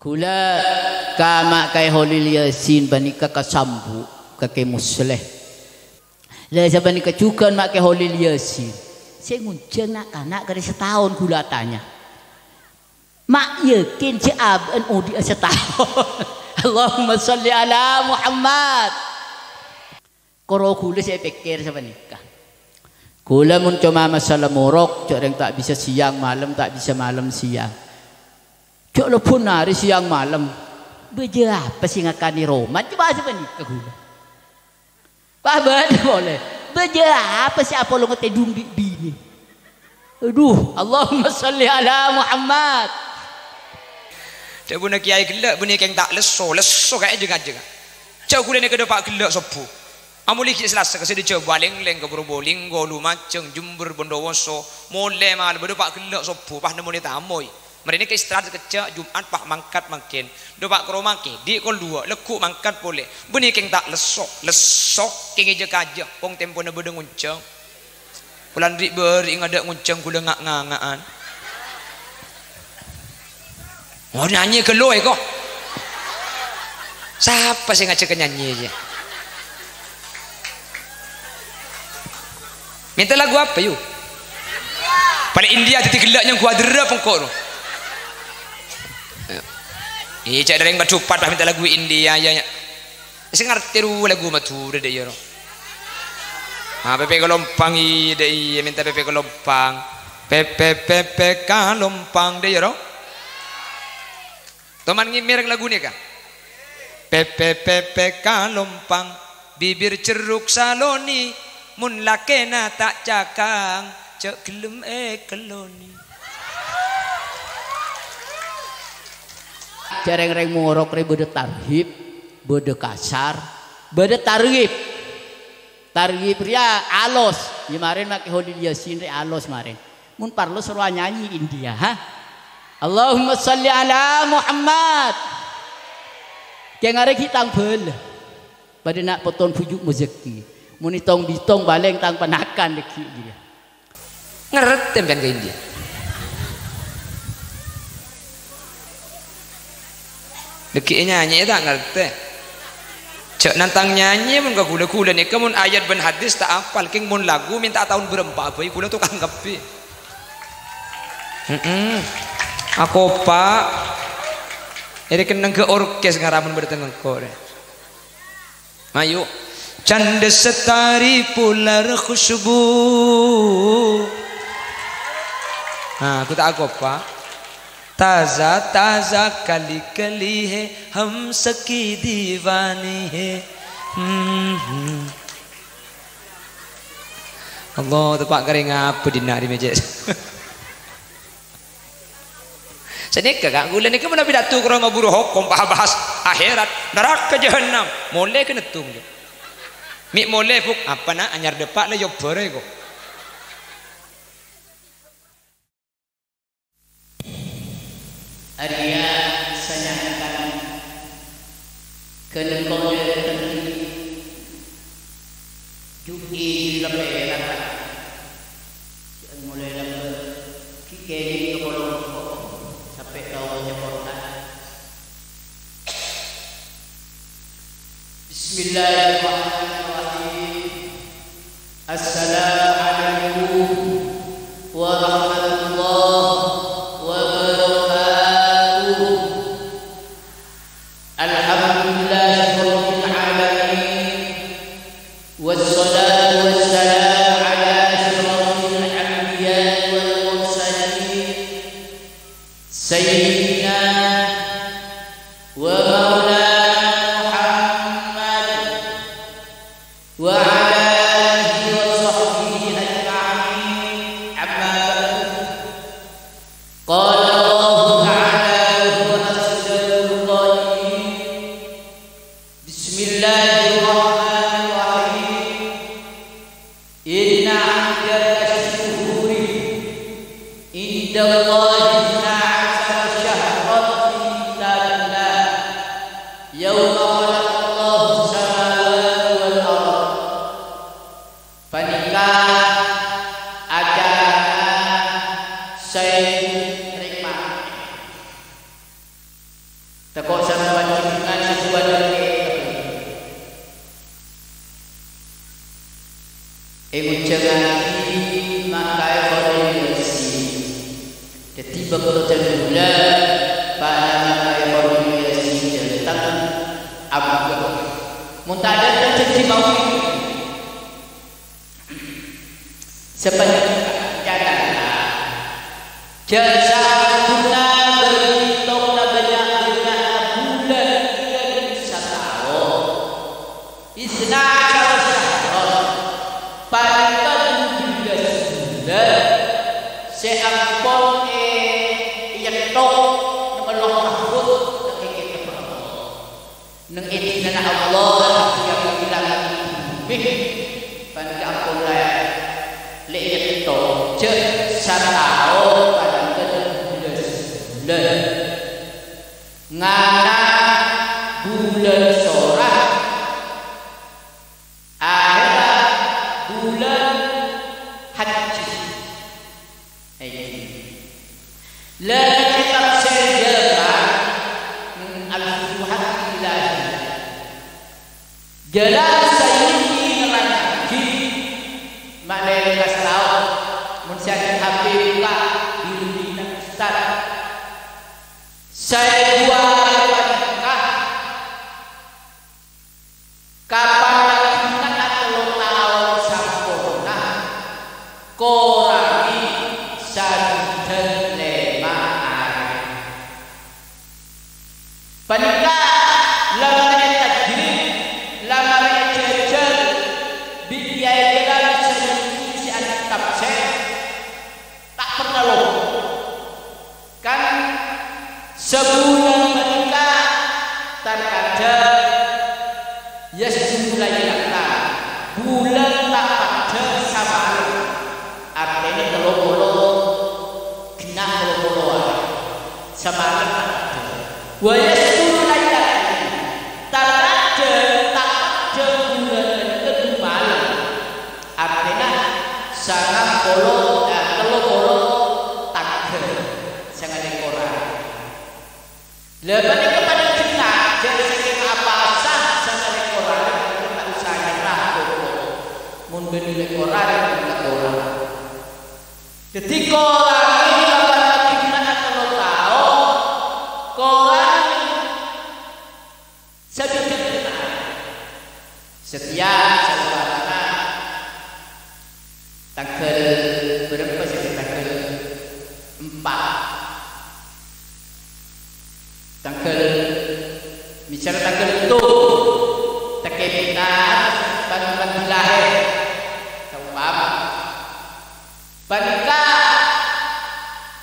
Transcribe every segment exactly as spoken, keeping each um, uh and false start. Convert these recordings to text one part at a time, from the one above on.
Kaulâ ka Ma' Kaè Kholil Yasin panèka kasambu' ka Kaè Musleh. La sapanèka jhughân Ma' Kaè Kholil Yasin. Sè ngonjhâng na'-kana' karè sataon kaulâ atanya. Ma' yakin jhâ' abâ'na odi'â sataon. Allahumma shalli ala Muhammad. Koro kaulâ sè èpèkkèr sapanèka. Kaulâ mon coma masalah morok, jhâ' rèng ta' bisa sèyang malem, ta' bisa malem sèyang. Jhâ' lebur narè sèyang malem. Bâjâ apa sè ngakanè roma? Coma sapanèka kaulâ. Pas bâdâ polè. Bâjâ apa sè apolonga tèdung bi' binè? Adhu, Allahumma shalli ala Muhammad. Dhâbuna kèyaè ghellâ', bânnè kèng ta' lesso, lesso kaè jeng-ajeng. Jhâ' kaulâ nèka dâpa' ghellâ' sobbhu. Amolè ghi' Salasa ka Sidajâbâ, Lènglèng ka Probolinggo, Lumajang, Jember, Bondowoso, molè malem dâpa' ghellâ' sobbhu, pas nemmonè tamoy. Marèna ka istirahat sakejjhâ', Jum'at pas mangkat mangkèn. Dâpa' ka roma kèdhi' kol duwâ', lagghu' mangkat polè. Bânnè kèng ta' lesso, lesso kèng èjâ-kajâ, kong tempona bâdâ ngonjhâng. Polana ri'-bâri' ngadâ' ngonjhâng kaulâ nga'-nganga'an. Oh, nyanyè ghâllu, èko. Sapa sè ngajhâk nyanyè, yâ? Mènta lagu apa, yu? Palèng India dhâddhi ghellâ' nyongghu adherrâ pengko', no. Iyâ, cè' dârèng padhupat, pas mènta lagu India, yâ, yâ. Sè ngartè ro lagu Madhurâ, dâ' iyâ, ro. Ah, pèpè kalompang, iyâ, dâ' iyâ, mènta pèpè kalompang. Pèpè, pèpè kalompang, dâ' iyâ, ro. Toman ngèmèr lagu nèka. Pèpè, pèpè kalompang, bibir jerruk salonè, mon lakèna ta' cakang, jhâ' ghellem èkellonè. Jhâ' rèng-rèng morok rè bâdâ tarhib, bâdâ kasar, bâdâ targhib. Targhib rèya alos. Yâ marèn Ma' Kaè Kholil Yasin rè alos marèn. Mon parlo soro anyanyè India, ha? Allahumma shalli ala Muhammad. Kèng arè ghi' tang bhâlâ. Padâ na' potton bhuju' mozakè. Mon ètong-bitong palèng tang panakan dâgghi' jârèya. Ngartè sampèyan ka India? Dâgghi' nyanyè ta' ngartè. Jhâ' nantang nyanyè mon ka ghulâ-ghulâ nèka mon ayat bân hadis ta' apal, kèng mon lagu mènta taon bârâmpa bhâi ghulâ tokang kabbhi. Heeh. Akopa'. Èrè kennengnga orkes ngaramon bâdâ tengngko' rè. Ayo. Candhâ setari polar khusybu. Nah, aku ta' akopa'. Taza, taza, kali, kali, he, hum saki diwani, he. Hmm, hmm. Allah, teppa' karè ngapa dinna' rè mèjè'? Sanèka, Ka', ghulâ nèka manabi dâtu karo maburu hokom, bahas-bahas akhèrat, naraka jahannam, molè kennettung, jâ. Mè' molè, Buk, apa, Na', anyar dâpa' la èobbhârâ, ko'. Arèya sanyakan ghâllu kaulâ tèngghi ju'i lebbhâ rata. Jhâ' molè lebbhâ, ghi' kèngèng ka polong ko', sampè' ka ollè kottha. Bismillahirrahmanirrahim. Assalamualaikum warahmatullahi wabarakatuh. Alhamdulillahirabbil alamin. Wassalatu wassalamu ala asyrafil anbiya'i wal mursalin. Sayyidina wa maulana Muhammad wa ala alihi wa sahbihi ajma'in. Amma ba'du. Qala Allahu ta'ala wa huwa asdaqul qailin. Bismillahirrahmanirrahim. Inna iddatash syuhuri indallahi ithna asyara syahran fi kitabillah, yauma khalaqallahu samawati wal ard. Panèka acarana Sayyid Rikman. Tako' sareng panjhennengngan sè duwâ' dhâddhi èngojhângaghi makaè Khairul Yasin. Dhâddhi, bâkto dhân bulân, para makaè Khairul Yasin dhâteng, ambu. Mon ta' dhâteng, dhâddhi mau. Sapanjhennengngan, jhâ' saabunna bâghi tokna bânnya'-bânnya'na bulân iyâ satahun. Isna asyara syahran, panèka dubellâs bulân sè ampon è-, èyètthok neng Lauh Mahfuz, neng è kètabbhâ Allah. Neng è dinana Allah, sè èyètthok è langngè' bhumè, panèka ampon la-, la èyètthok, jhâ' satahun panèka dubellâs bulân. Ngana' bulân Sora, ahèrra bulân Hajji. Èngghi. La kitab sè jhâlân, al-futuhat ilahiyah. Jhâlân Sayyidi nerrangngaghi, ma'na èkas tao, mon sè Habib la bilbina Ustaz. Sè duwâ' panèka. Kapan la ghenna' tello taon samporna, korangè sabidhâk lèma arè. Panèka la marè tajrid, la marè jhâjhâl, bi' kèyaè jhâlân sè nèko sè anèng tafsir. Ta' parlo. Kan sabulân panèka tarkadhâng yasjudu lailatan, bulân ta' paddhâ samalem, artèna tello polo, ghenna' tello polo arè, samalem ta' paddhâ. Wa yasjudu lailatan, tarkadhâng ta' paddhâ bulân panèka du malem. Artèna, sangang polo, eh, tello polo tangghâl, sanga lèkor arè. La panèka padâ ghenna', jhâ' sakèng apowasa sanga lèkor arè, ta' osa nyerra koko. Mon bânnè lèkor arè, ta' korang. Dhâddhi, korangè kapan la ghenna' tello taon, korangè sabidhâk lèma arè. Satèyap sabulan tangghâl bârâmpa sè tangghâl empa'? Tangghâl, misal tangghâl pètto, tekka pètto, bân, bân lahèr. Saompama. Panèka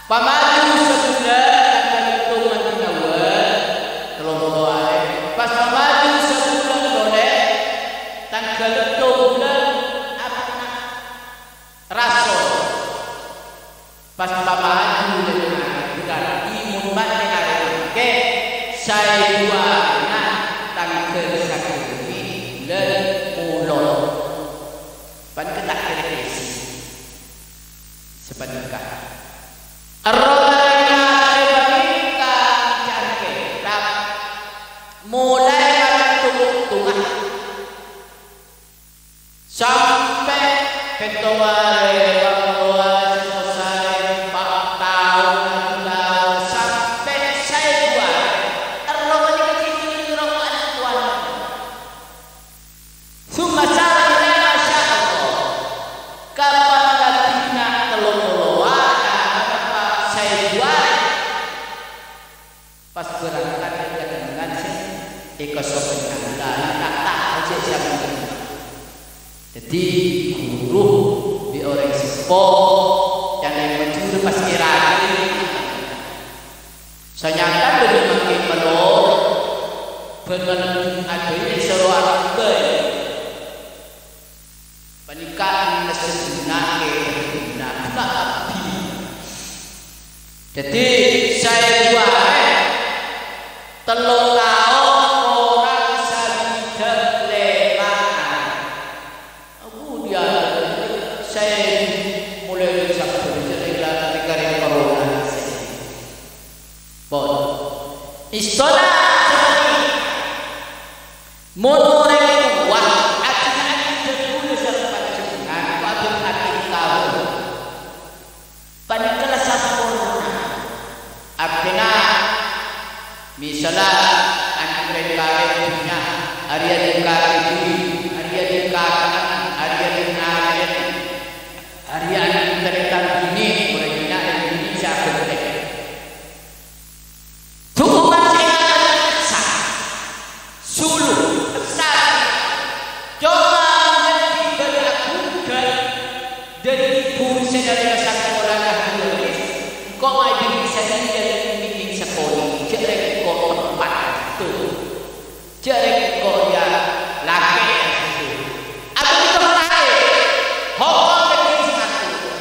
pamaju sabulân tangghâl pètto Madinawal, tello polo arè. Pas pamaju sabulân polè, tangghâl pètto bulân apa? Rasol. Pas pamaju lèma arè, berarti mon bânnè arè mangkè, saè duwâ' arèna tangghâl sakalèbinna bulân Molor. Panèka ta' kèra kèsi. Sapanèka. Erroh arèna arè panèka ca'na kètab. Molaè arè tong-ontongnga sampè' pètto arè, pètto arè, sèttong arè, empa' taon, lima taon, sampè' saè duwâ' arè. Erroh panèka ghi' nèng roko'an towana. Tsumma sara ila ma sya Allah. Kapan la ghenna' tello polo arè, apa saè duwâ' arè. Pas berangkat ka kennengngan sè èkasobbhâ Allah, ta' tao jhâ' sapa. Dhâddhi, ghuru bi' orèng seppo, can Madhurâ pas kèra. Sanyata bânnè mangkèn malolo, bân malem Jumat bhâi soro abâi. Panèka nèsèddhina kèra, ghuna abdhi. Dhâddhi, saè duwâ' arè, tello taon korang sabidhâk lèma arè. Abu Dialal, saè molaè sabbhân, jârèya la rèng-karèng corona. Pon. Is-, Sholat sapanèka. Mon orèng kowat, ajâ-ajâ dhâbuna sareng panjhennengngan, kok abâ' atèka. Panèka la samporna. Artèna, misalla, anḍi' rèng-karèng dhunnya, arèya dhing kakè dhibi', arèya dhing kaka'an, arèya dhing alè'en, arèya anḍi' tarètan binè', orèng binè' rèng binè' sè abhânte. Dhukungan sè ngakan kassa', sulu, kassa'. Coma nganḍi' bâḍâ aghungghâl ḍâri guru sè nalèka sakolana Haris, engko' maèḍing sanèya ḍâri sakola, jhâ' rèng engko' tempat ghâllu. Jhâ' rèng engko' rèya lakè' ghâllu. Abâ' itu malaè, hokom ḍâri sè ngatur.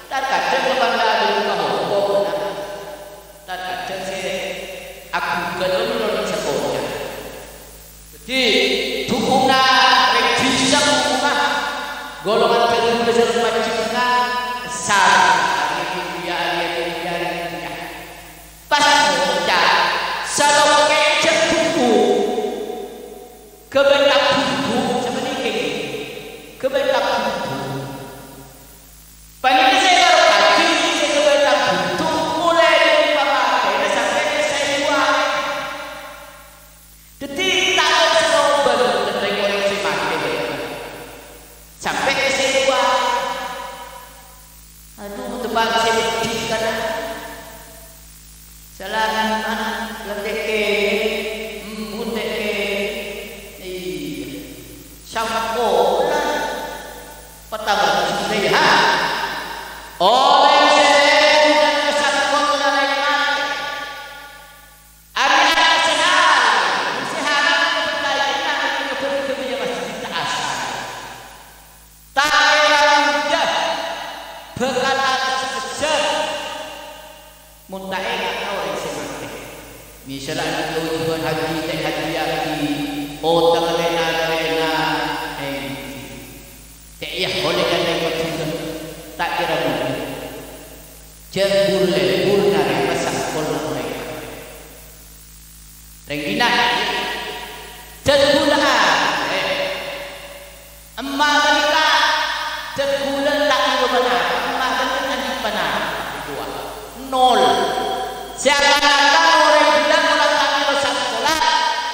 Tarkadhâng bâkal ḍâri hokom, nah. Tarkadhâng sè aghungghâl mèlo neng sakola. Dhâddhi, dhukungan rèng jisem omah, golongan ghâllu sareng panjhennengngan, sareng, ya, ya, ya, ya, ya. Pas ngoca', "Salokè jhâ' dhubu, ghâbây tabubu," sapanèka, "ghâbây tabubu." Panèka sè èparèngaghi sè ghâbây tabubu, molaè ḍâri pamatèna sampè' ka sèbu arè. Dhâddhi, ta' terro bân rèng-orèng sè matè. Sampè' ka sèbu arè. Adu, teppa' sè beddhi kana. Salangan mana? Lentè'è. Hmm, buntè'è. Iyâ. Samponna. Pertama, ha? Orèng sè bulan kesamponna rèng matè. Arèya sè halal, sè haram, bhâkal ènang nyoba ghâbây masjid ta' asal. Ta' èramanja, bhâkal asebbhâr. Mon ta' ènga' ka orèng sè matè. Misal ana' kaojuwân haji, ta' èhajiyaghi, otang rèna-rèna, ènggi. Cè' iyâ, ollè kan rèng Madinah, ta' kèra molè. Jhâ' bulâ, bulâ rèng pasang kolla orèng. Rèng binè', jhâ' bulâ, eh. Emma' ghânèka, jhâ' bulâ ta' nèro panapa, emma' ghânèka anḍi' panapa, nol. Sè akan-akan orèng binè' mola ta' nèro sakola,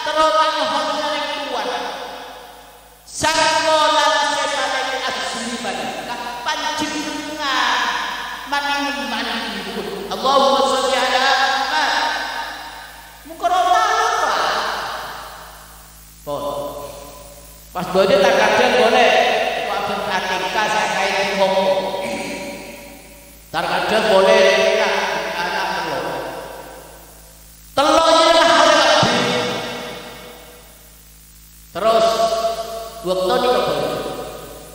terro ta' nyohon ka rèng towana. Sakola sè palèng asli panèka panjhennengngan, mani-, mani-, Allahumma sholli ala Muhammad. Mukarrama apa? Pon. Pas bâḍâ tarkadhâng polè, kok abân A T K sè akaèn hokom. Tarkadhâng polè, ana' tello'. Tello' jârèya polè kabbhi. Terros, bâkto nèka bâḍâ.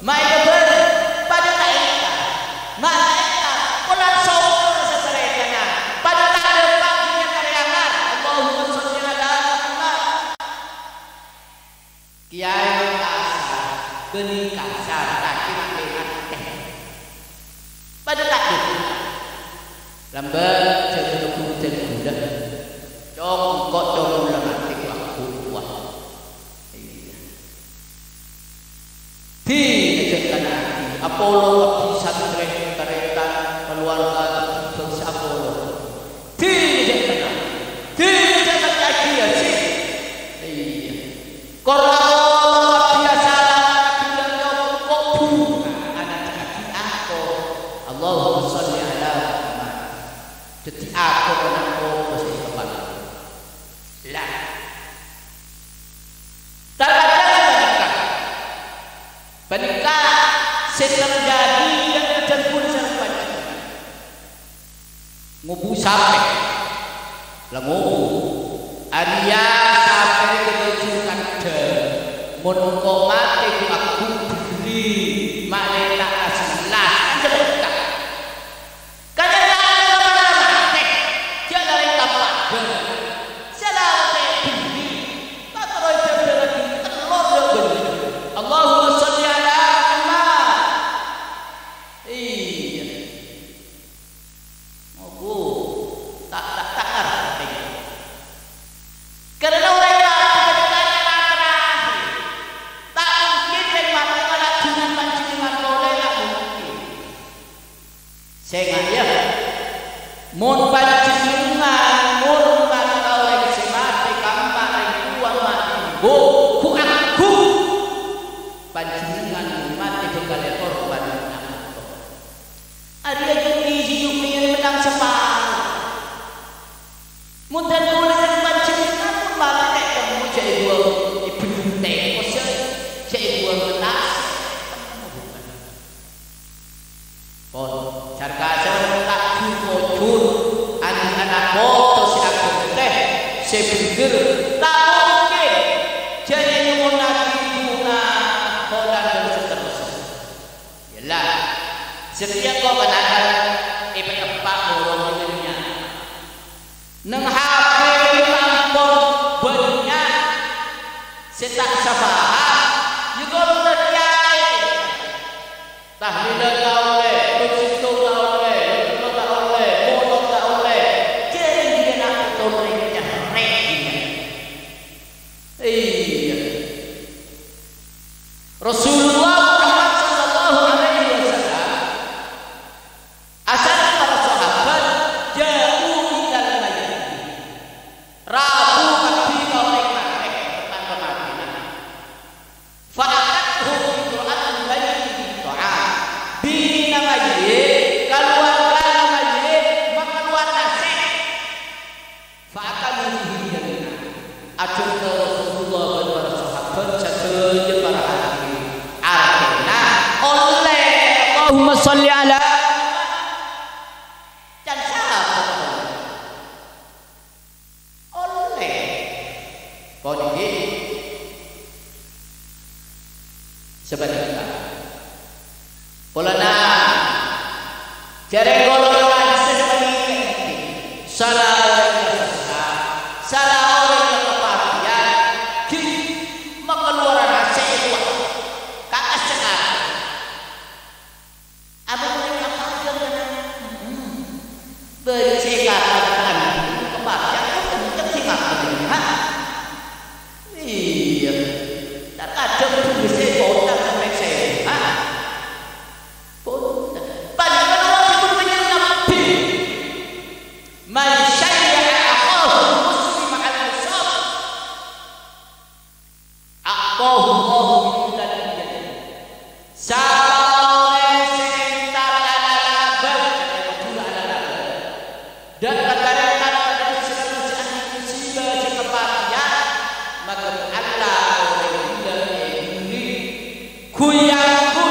Ma' èkabâr, paḍâ ta' èntar. Ma' ta' èntar, polana sokor satarètanna. Paḍâ ta' ḍâpa' ghânèka rèya amar. Allahumma sholli ala Muhammad. Kèyaè Makassar, ghânèka sarta kèng-kèng atè. Paḍâ ta' ḍâpa'. Lambâ' jhâ' ghun-ghun bulâ. Cong, engko' cong bulâ matè ku aku, wah. Iyâ. Dhina jhâ' kana ati, apolong kabbhi santrè, tarètan, kaluwarga, bhângsa apolong. Dhina jhâ' kana ati, dhina jhâ' kana ati, ya, sih. Iyâ. Kor apolong kabbhi asal, kabbhi lem nyokok bunga, ana' jhâ' ati ako. Allahumma sholli ala Muhammad. Dhâddhi ako ana' kobâ sè kepala. Lah. Tarkadhâng panèka. Panèka sè terjadi ḍâ' ḍâlem bhângsa panjhennengngan. Ngobu sapè. La ngobu. Arèya sapè ghâbây jhâ' kaḍhâng. Mon engko' matè gu-, aghung bherri', ma'lè ta' kasellas. Kan jhâ' berkah. Kanyang la-, la-, la-, matè, jhâ' la rèng kapaḍâ. Sè la matè bherri', ta' terro èjhâbhârraghi tello' jhâ' bânnè. Allahumma sholli ala Muhammad. Iyâ. Ngobu. Ta', ta', ta' ngartè. Ta' mungkin jârèya nyomonnaghi du'a polana bân saterrossa. Yella, satèya kok kadhâng èpateppa' morong è dhunnya. Neng H P ampon bânnya' sè ta' sapaham, yâ kor-, rèya. Tahlilan ta' ollè, bân sèttong ta' ollè, bân tello ta' ollè, motor ta' ollè. Jârèya ghina orèng nyarè. Iyâ. Rasulullah Muhammad sallallahu alaihi wasallam asareng para sahabat, "Ja'u ilal mayyit." Rabu kabbhi ka orèng matè, teppa'na matèna. Fa'atathu imra'atul mayyit bit-tha'am. Binèna mayyit, kaluwargana mayyit, makalowar nasè'. Fa'akalu bihi jami'an. Ajhâr Rasulullah bân para sahabat sadhâjâ para hadirin. Artèna, ollè. Allahumma shalli ala. Can sapa? Ollè. Ponèka. Sabâdhâna. Polana jârèya golongan sè sakèng sala orèng sassa, sala orèng kapatèyan, ghi' makalowar nasè' kowat. Kakassa. Abâ' orèng kapatèyan, hmm. Bâri' sè kakadhâng, kapatèyan, kok kenceng sè kakadhâng, ha? Iyâ. Terkadang bâri' sè kotang sampè' sè, ha? Pon-, Panjhennengan pun bânnya' nabbhi. "Man syayya'a akhahu muslim al-musab." A'tahu Allahu min fadlil jannah. Sapa orèng sè entar alalabât, Madhurâ alalabât, dâ' ka tarètan padâ sè ahli musibah sè kapatèyan, maka Allah orèng ghellâ' èbherri' gu-yanggu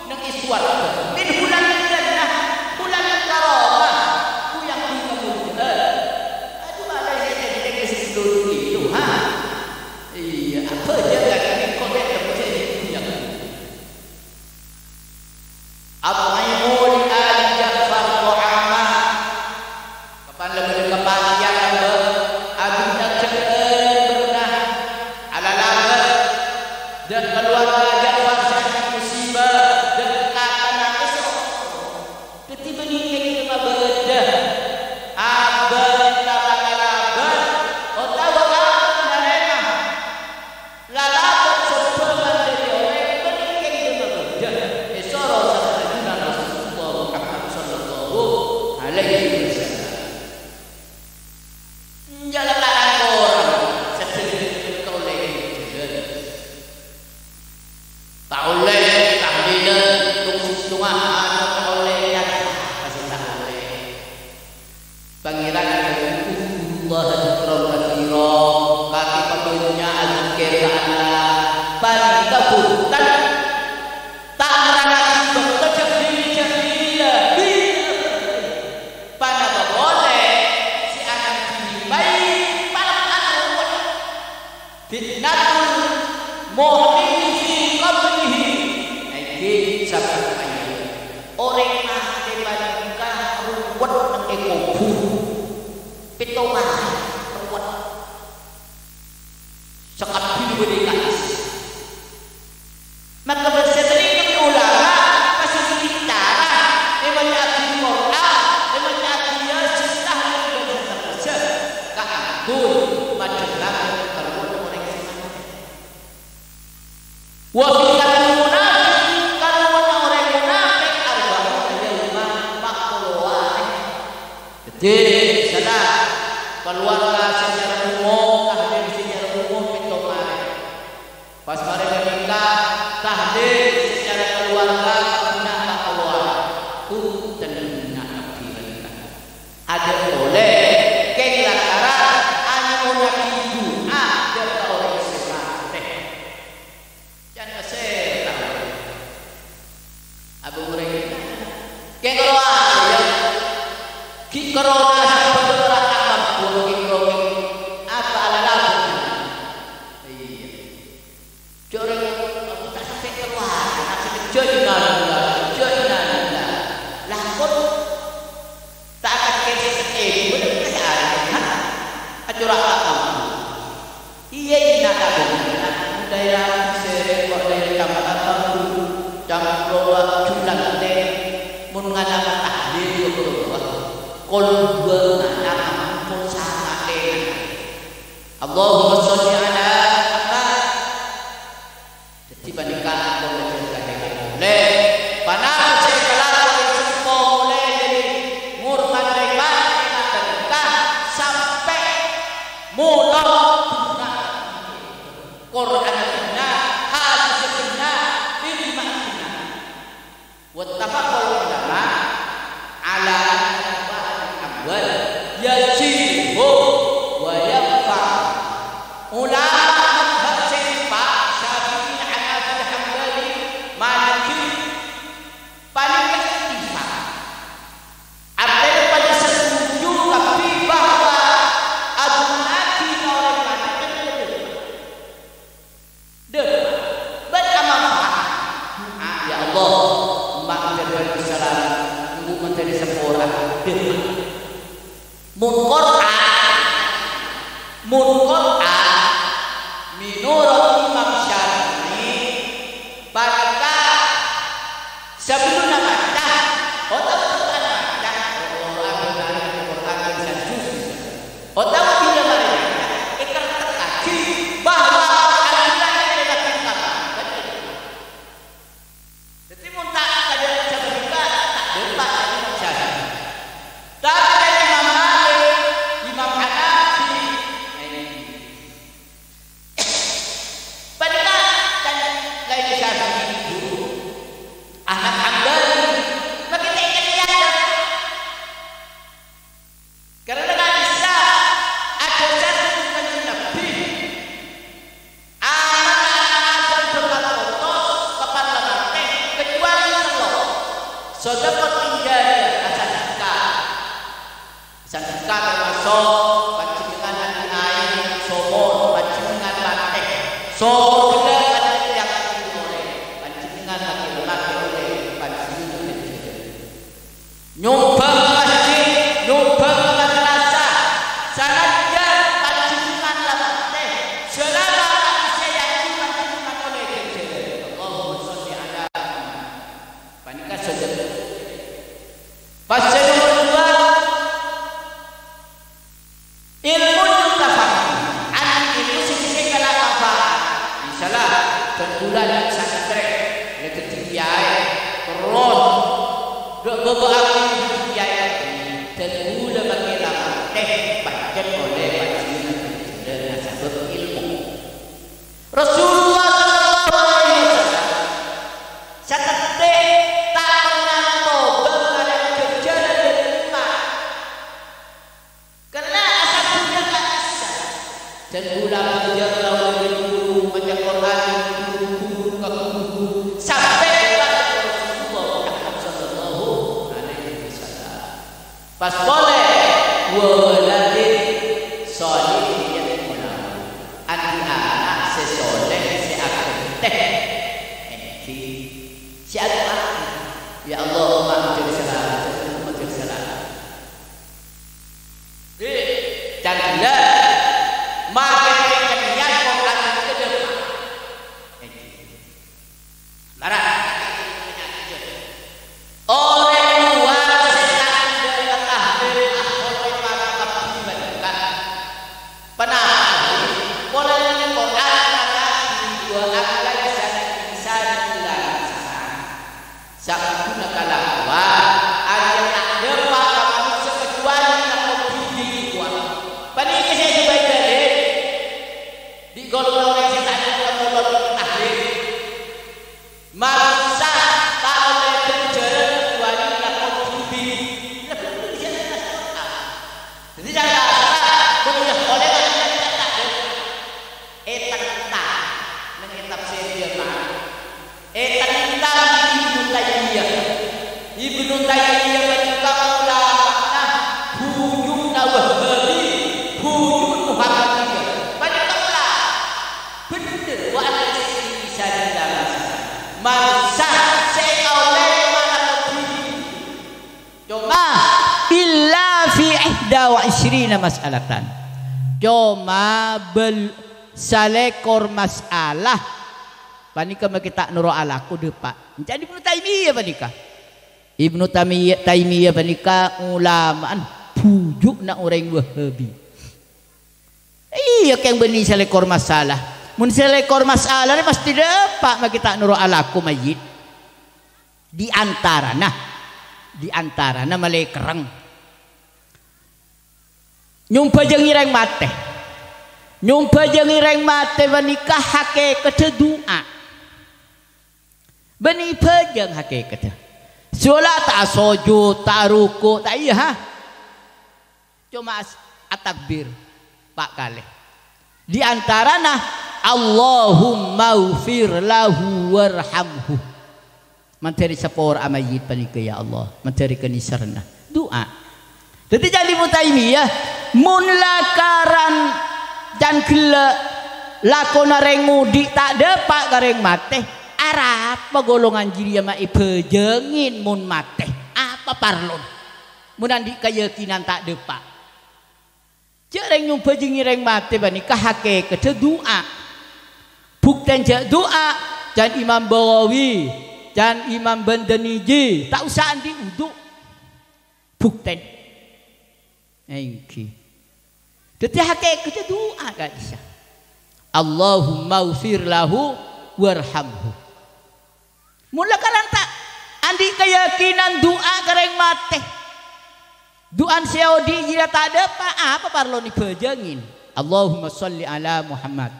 neng è sowarghâ. Min fadlil jannah, fadlil karamah, gu-yanggu kamolja'an. Adu, malè sè dâddhi sè ghellâ' itu, ha? Iyâ, abhâjâng ka'dinto kok dâ' temmo sè èngghi ghuyang. "At'imu li ali Ja'far ta'ama." Kapan la bâdâ kapatèyan, abâ-, abinna jhâ' bârna alalabât, dâ' kaluwarga Ja'far sè ènggi musibah, dâ' kakana èso. Dhâddhi bânnè kèng mabâdâ abâ' ta' pangalabât otabâ abâ' narèma lalabât sabâban dhâddhi orèng bânnè kèng mabâdâ èsoro sareng Nabbhina Rasulullah Muhammad sallallahu alaihi wasallam. Enjâ' la ta' rang-korang sadhâjâ kaulâ èjhâlân. Ta' ollè tahlilan, tung-sèttongan, ta' ollè, ya, pasti ta' ollè. Pangèran adhâbu, "Udhkurullaha dzikran katsira." Kakè pabânnya' azzikir ka Allah. Panèka bhunten. Ta' nerrangngaghi bâkto jhâ' dhina, jhâ' dhina. Ponapa polè sè anangghi mai palèng aruwet. Fitnatul mu'mini fi qabrihi. Èngghi sabâb ayat. Orèng matè panèka ruwet è kobhur. Pètto arè ruwet. Sakabbhina bâdâ è ka'issa'. Maka bâdâ sè terro ulama pas bicara, èmaca'aghi Qur'an, èmaca'aghi Yasin, tahlil, bân saterrossa. Kaangghuy madhâllâ karuwet orèng sè matè. Wa fitnatul munafiq, karuwet orèng munafik, arba'una yauman, empa' polo arè. Dhâddhi, sala kaluwarga secara umum, tahlil secara umum pètto arè. Pas marè ghânèka, tahlil secara kaluwarga, bânnya' kaluwarga. Bhunten na'abdi ghânèka. Adâ' polè, kèng lantaran anyo'onnaghi du'a dâ' ka orèng sè matè. Can kasè tao. Abâ' orèng kèng karo ayam. Ghi' corona sabâb ora ta' mampu, ghi' corona Pol dua malam, pol sanga' lèma'. Allahumma sholli ala Muhammad. Dhâddhi panèka ampon ajhâr-ajhâr polè. Panapa sè èkalako è Sempo mulai dhâri ngormat rèman, rèman panèka sampè' molong bhunga. Qur'an bhunga, hadis bhunga, ijma' bhunga. Wattafaqal ulama ala anna nafa'atil amwal yajibu wa yanfa'u. Ulama madhab sè empa', Syafi'i, Hanafi, Hambali, Maliki, panèka ittifaq. Artèna padâ setuju kabbhi bahwa aghuna'aghi ka orèng matè kan Dâpa'. Bân amanfaat. Du'a, "Ya Allah, emma' mandhâr bân Islam, embu' mandhâr sapora." Dâpa'. Mon Qur'an, mon Qur'an, menorot Imam Syafi'i, panèka sabellunna maca, otabâ bâdhân maca, Qur'an, Qur'an, Qur'an, Qur'an, Qur'an, otabâ bilâ marè maca, èkertekkaghi bahwa Al-Qur'an adalah kitab. Dhâddhi, mon ta' kajhâ' sapanèka, ta' dâpa' ka Imam Syafi'i. Tapè Imam Malik, Imam Hanafi, eh, panèka kan laèn Syafi'i, Ahmad Hambali, mangkèn ta' èkennèng. Karena ka'dissa' adhâsar Kanjeng Nabbhi. Amanna adhâsar bhâkal potos, kapan la matè, kecuali tello'. Shadaqatin jariyah, asadhekka. Asadhekka tamaso' panjhennengngan andi' aèng somor, panjhennengngan matè. Somor ghellâ' andi' yang andi' orèng. Panjhennengngan matè, matè orèng, panjhennengngan matè. Nyombhâng ka masjid, nyombhâng ka madrasah, sanajjhân panjhennengngan la matè, salama ta' bisa èyanggi panjhennengngan ollè ghânjhârân. Allahumma sholli ala Muhammad. Panèka sadhâjâ. Pas sè nomer duwâ', Ilmu yuntafa'u, andi' ilmu sè bisa èkala' manfaat. Misalla, dhân bulân santrè, la dhâddhi kiyaè, terros, dâ' bâbâ alim dhâddhi kiyaè, dhân bulân makè la matè, pancèn ollè panjhennengngan ghânjhârân sabâb ilmu. Rasulullah sallallahu alaihi wasallam satèttè ta' pernah tobâ ngalè'è ghânjhârân dhâri ommat. Karena asal dunia tak bisa. Dan ulama dia lawan guru, baca Quran, guru, guru, ke guru, sampai kepada Rasulullah Muhammad sallallahu alaihi wasallam. Pas polè, wa waladin sholihin yad'u lahu. Andi' ana' sè soleh, sè aghântè. Èngghi. Sè adu'a. Ya Allah, omma' dhâri sala, omma' dhâri sala. Di, can ghellâ', makè kennèng kok anu kejep. Lara. Orèng luar sè ta' endâ' ka tahlil, ahli mata kabbhi bâdâ. Ponapa? Polana Qur'an mangkana, "Wa an laisa lil insani illa ma sa'a." Sakabhunna kalakowan arèya ta' dâpa' ka manossa kajhâbhâna lakon dhibi' rowa. Panèka sè èghâbây dalil bi' golongan orèng sè ta' dâpa' ka tahlil. Manossa ta' ollè ghânjhârân kajhâbhâna lakon dhibi'. Lah, bhunten sè nas Qur'an. Dhâddhi, cara mon ollè ghânjhârân ta' dâpa'. Ètentang neng kitab sè dhiyâ ma'rifah. Ètentang Ibnu Taimiyah. Ibnu Taimiyah panèka ulamana bhuju'na Wahabi, bhuju' Muhammadiyah. Panèka ulama. Bhendher, wa ana sisi bisa dibilang manossa sè èkaollè malakot dhibi'. Coma illa fi ihda wa isyrina mas'alatan. Coma bel-, salèkor masalah. Panèka makè ta' noro' alako dâpa'. Ca'na Ibnu Taimiyah panèka. Ibnu Tami-, Taimiyah panèka ulama'an Buju'na orèng Wahabi. Iyâ, kèng bânnè salèkor masalah. Mon salèkor masalah rè mastè dâpa' makè ta' noro' alako mayyit. Di antarana, di antarana malè kerrèng. Nyombhâjângè rèng matè. Nyombhâjângè rèng matè panèka hakèkaddhâ du'a. Bânnè bhâjâng hakèkaddhâ. Sala ta' asojud, ta' aruku', ta' iyâ, ha? Coma as-, atakbir pa' kalè. Di antarana, "Allahummaghfir lahu warhamhu." Mandhâri sapora'a mayyit panèka, ya Allah. Mandhâri kanèserranna. Du'a. Dhâddhi, can Ibnu Taimiyah, mon lakaran can ghellâ' lakona rèng odi' ta' dâpa' ka rèng matè, arapa golongan jârèya ma' èbhâjângè mon matè? Apa parlona? Mon andi' kayakinan ta' dâpa'. Jâ' rèng nyombhâjângè rèng matè panèka hakèkaddhâ du'a. Bhuktèn jâ' du'a, can Imam Baghawi, can Imam Bandaniji, ta' osa andi' wudu. Bhuktèn. Èngghi. Dhâddhi hakèkaddhâ du'a ka'dissa'. "Allahummaghfir lahu warhamhu." Mon lakaran ta' andi' kayakinan du'a ka rèng matè. Du'an sè odi' jârèya ta' dâpa', apa parlona èbhâjângè? "Allahumma shalli ala Muhammad."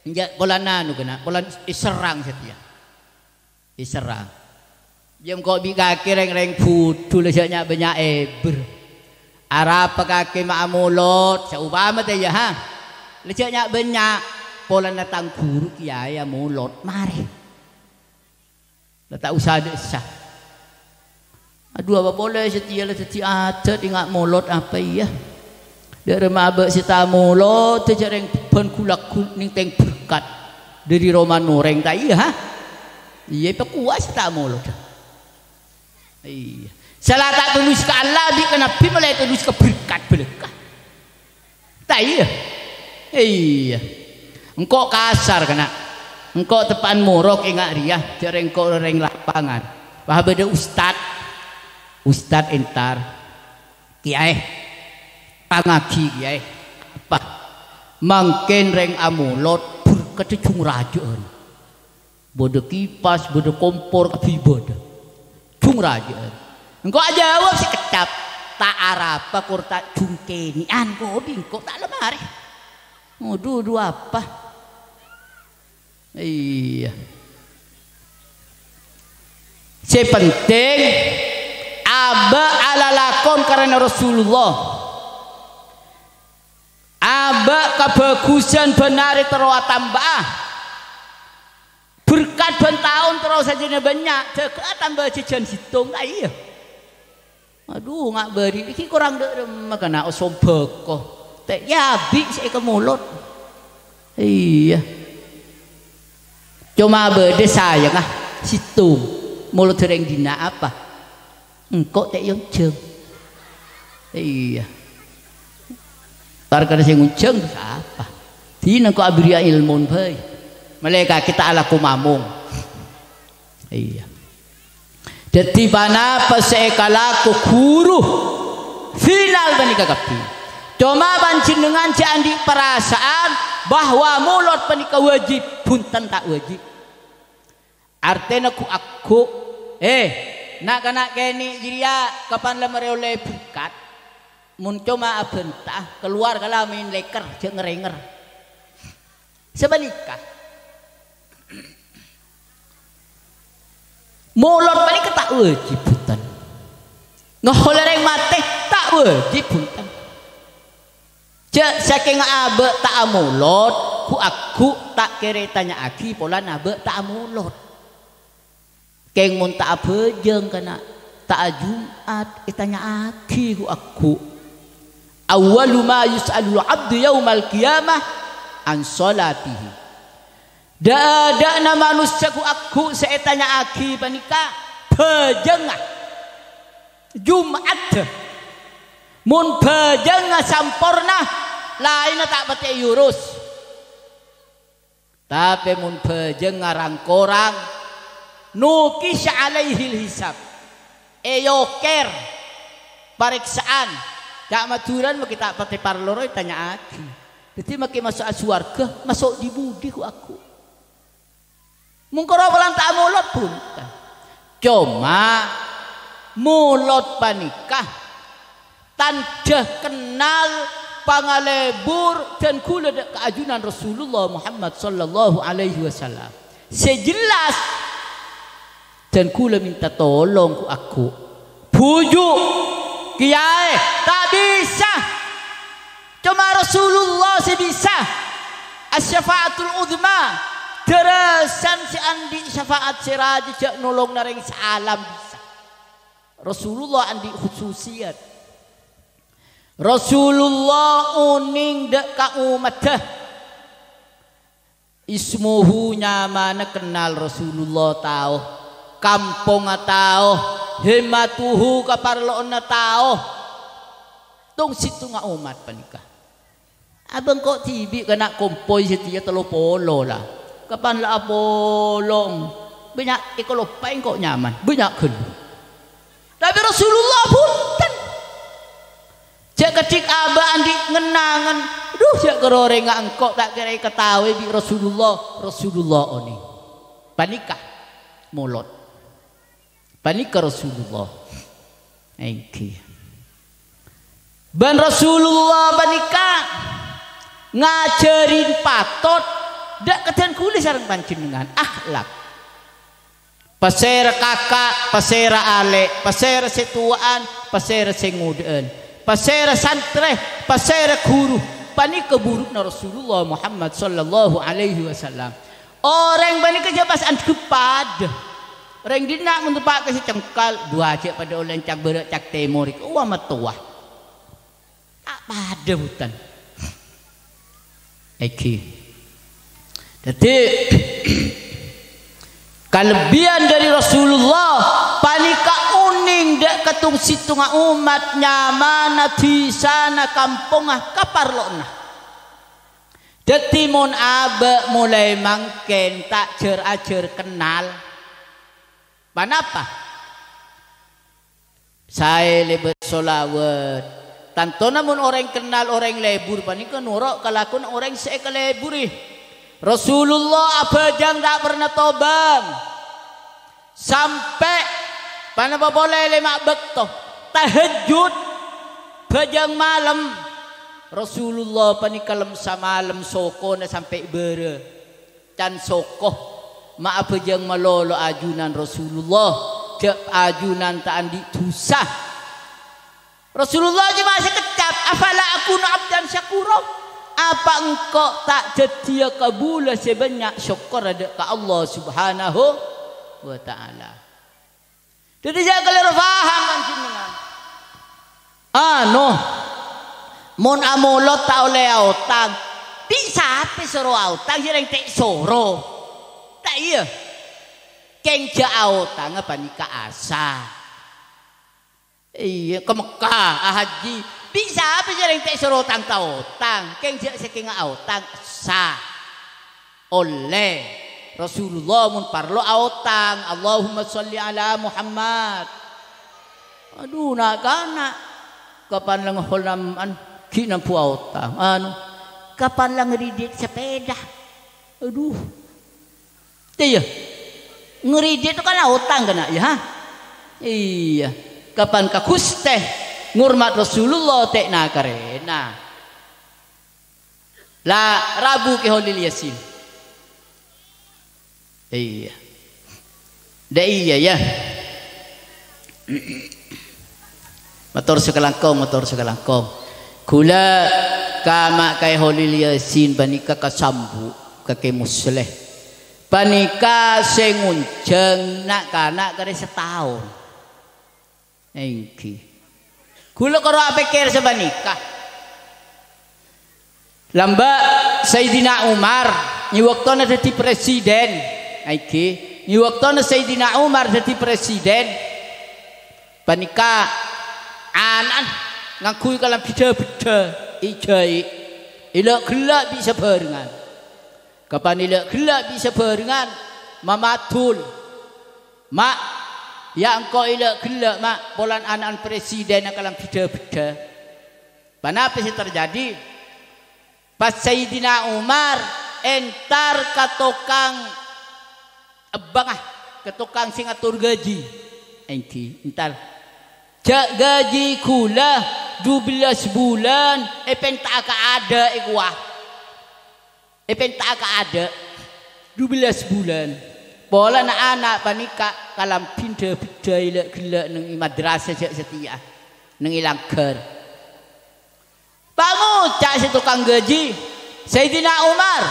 Enjâ', polana anu kèna, polana èserrang satèya. Èserrang. Iyâ engko' bi' kakè rèng-rèng budhu la jâ' nya'-bânnya' èbâr. Arapa kakè ma' amolod, saopama tè iyâ, ha? La jâ' nya'-bânnya', polana tang ghuru kèyaè amolod, marè. La ta' osa dâ' essa. Adhu, apa polè satèya la dhâddhi adat enga' molod apa iyâ? Dâ' remma abâ' sè ta' molod, jâ' rèng bân ghulâ-ghulâ nèng tèng berkat dâri romana orèng, ta' iyâ, ha? Iyâ, èpakowa sè ta' molod. Iyâ. Sala ta' tulus ka Allah, bi' ka Nabbhi molaè tulus ka berkat bâlâkka'. Ta' iyâ? Iyâ. Engko' kasar, kana'. Engko' teppa'an morok enga' rèya, jâ' rèng engko' orèng lapangan. Wah, bâdâ ustad. Ustad entar. Kèyaè. Tangngaghi, Kèyaè. Apa? Mangkèn rèng amolod berkaddhâ jung rajâ'ân. Bâdâ kipas, bâdâ kompor, kabbhi bâdâ. Jung rajâ'ân. Engko' ajâwâb sè keccap, "Ta' arapa, kor ta' jung kènè'an, ko' bi' engko' ta' la marè." Adhu, adhu, apa? Iyâ. Sè penting, abâ' alalakon karana Rasulullah. Abâ' kabhâghusân bân arè terro atamba'a. Berkat bân taon terro sajâna bânnya', jâgâ atamba jhâjhân sèttong, ta' iyâ? Adhu, nga' bâri' nèkè korang dâ' remma kana' osombhâko. Tè' yâ bi' sè èkamolod. Iyâ. Coma bâdâ sayangnga sèttong. Molod rèng dinna' apa? Engko' tè' èonjhâng. Iyâ. Parkara sè ngonjhâng sapa? Dinah engko' abhâriyâ èlmon bhâi. Malaèkat ta' alako mamong. Iyâ. Dhâddhi, ponapa sè èkalako ghuru final panèka kabbhi. Coma panjhennengngan jhâ' andi' parasa'an bahwa molod panèka wajib, bhunten ta' wajib. Artèna ghu'-agghu', eh, na'-kana' kènè' jârèya kapan la marè ollè berkat, mon coma abhânta, kalowar kala maèn lèkèr, jhâ' ngèr-ngèngèr. Sapanèka. Molod panèka ta' wajib, bhunten. Ngaollè rèng matè ta' wajib, bhunten. Jhâ' sakèng abâ' ta' amolod, ghu'-agghu' ta' kèra ètanya'aghi polana abâ' ta' amolod. Kèng mon ta' abhâjâng kana' ta' ajum'at, ètanya'aghi ghu'-agghu'. "Awwalu ma yus'alul 'abdu yaumal qiyamah an shalatihi." Dâ'-adâ'na manossa ghu'-agghu' sè ètanya'aghi panèka bhâjângnga. Jum'atta. Mon bhâjângnga samporna, laènna ta' patè èurus. Tapè mon bhâjângnga rang-korang, nuqisha 'alaihil hisab. Èyokèr. parèksa'an. Ca' Madhurâna makkè ta' patè parlo rowa ètanya'aghi. Dhâddhi makkè maso'a sowarghâ, maso' dhi-budhi ghu-, aghu. Mon karo polana ta' molod, bhunten. Coma, molod panèka tandhâ kennal, pangalebur, dân ghulâ dâ' ka ajunan Rasulullah Muhammad sallallahu alaihi wasallam. Sè jelas, dân ghulâ mènta tolong ghu-, aghu. Bhuju', kèyaè, ta' bisa. Coma Rasulullah sè bisa. Asy-syafa'atul udzma. Dârâsan sè andi' syafa'at sè rajâ jhâ' nolongnga rèng saalam bisa. Rasulullah andi' khususiyat. Rasulullah onèng dâ' ka ommaddhâ. Ismuhu, nyamana kennal Rasulullah tao, kampongnga tao, himmatuhu, kaparlowanna tao. Tong-sèttongnga ommat panèka. Abâ' engko' dhibi' kana' kompoy satèya tello polo la. Kapan la apolong, bânnya' èkaloppaè engko' nyaman, bânnya' ghâllu. Tapè Rasulullah bhunten. Jhâ' kadhik abâ' andi' ngennangan, "Dhu, jhâ' karo orèngnga engko' ta' kèra èkataowè bi' Rasulullah." Rasulullah onèng. Panèka molod. Panèka Rasulullah. Èngghi. Bân Rasulullah panèka ngajhâri patot dâ' ka dân ghulâ sareng panjhennengngan, akhlak. Pasèra kaka', pasèra alè', pasèra sè towa'an, pasèra sè ngodâ'ân, pasèra santrè, pasèra ghuru, panèka bhuru'na Rasulullah Muhammad sallallahu alaihi wasallam. Orèng panèka jhâ' pas anggep padâ. Orèng dinna' mon teppa' ka sè cengkal, dhu jhâ' padâ ollè cak bârâ' cak tèmor, owa mattowa. Ta' padâ bhunten. Èngghi. Dhâddhi, kalebbiyân dâri Rasulullah panèka onèng dâ' ka tong-sèttongnga ommat, nyamana, dhisana, kampongnga, kaparlowanna. Dhâddhi, mon abâ' molaè mangkèn ta' jhâr-ajhâr kennal, ponapa? Saè lèbât sholawat. Tantona mon orèng kennal orèng lebur panèka noro' kalakowanna orèng sè èkaleburi. Rasulullah abhâjâng ta' parna tobâng. Sampè' ponapa polè lèma' bâkto. Tahajjud. Bhâjâng malem. Rasulullah panèka lem samalem sokona sampè' bârâ. Can soko, ma' abhâjâng malolo ajunan Rasulullah, jhâ' ajunan ta' andi' dhusa. Rasulullah coma sakejjhâp, "Afala akunu abdan syakura?" Apa engko' ta' dhâddhiyâ kabulâ sè bânnya' sokkorra dâ' ka Allah Subhanahu wa Ta'ala? Dhâddhi, jhâ' kalèro paham panjhennengngan. Ano, mon amolod ta' ollè aotang, bi' sapè soro aotang, sè rèng ta' soro? Ta' iyâ? Kèng jhâ' aotangnga panèka asa. Iyâ, ka Mekkah, ahajji. Bi' sapè sè rèng ta' soro tang-taotang? Kèng jhâ' sakèngnga aotang, sa. Ollè. Rasulullah mon parlo aotang, "Allahumma sholli ala Muhammad." Adhu, na'-kana'. Kapan la ngoholam-, an, ghi' nambu aotang. Anu, kapan la ngridit sepeda. Adhu. Iyâ. Ngridit itu kan aotang kana', ya, ha? Iyâ. Kapan ka Ghustè ngormat Rasulullah tè'na karèna. La rabu Kè Holil Yasin. Iyâ. Dâ' iyâ, ya. Mator sakalangkong, mator sakalangkong. Ghulâ ka ma' Kè Holil Yasin panèka kasambu' ka Kè Musleh. Panèka sè ngonjhâng na'-kana' karè sataon. Èngghi. Ghulâ karo apèkkèr sapanèka. Lambâ' Sayyidina Umar, è bâktona dhâddhi presiden. Èngghi. È bâktona Sayyidina Umar dhâddhi presiden, panèka ana'na ngangghuy kalambhi dhâ-beddhâ, èjhâi', èla'-ghellâ' bi' sabhârengan. Kapan èla'-ghellâ' bi' sabhârengan, mamadul. Ma', Ya engko' ella'-ghella', Ma', polana ana'na presiden kalambhi dhâ-bhidhâ. Ponapa sè terjadi? Pas Sayyidina Umar entar ka tokang ebbâng, ah, ka tokang sè ngator gaji. Èngghi, entar. "Jhâ' gaji kaulâ dubellâs bulân èpènta'a ka adâ' è kowa." Èpènta'a ka adâ', dubellâs bulân. Polana ana' panèka kalambhi dhâ-bhidhâ ella'-ghella' neng è madrasah jhâ' satèya, neng è langghâr. Pangoca' sè tokang gaji, "Sayyidina Umar,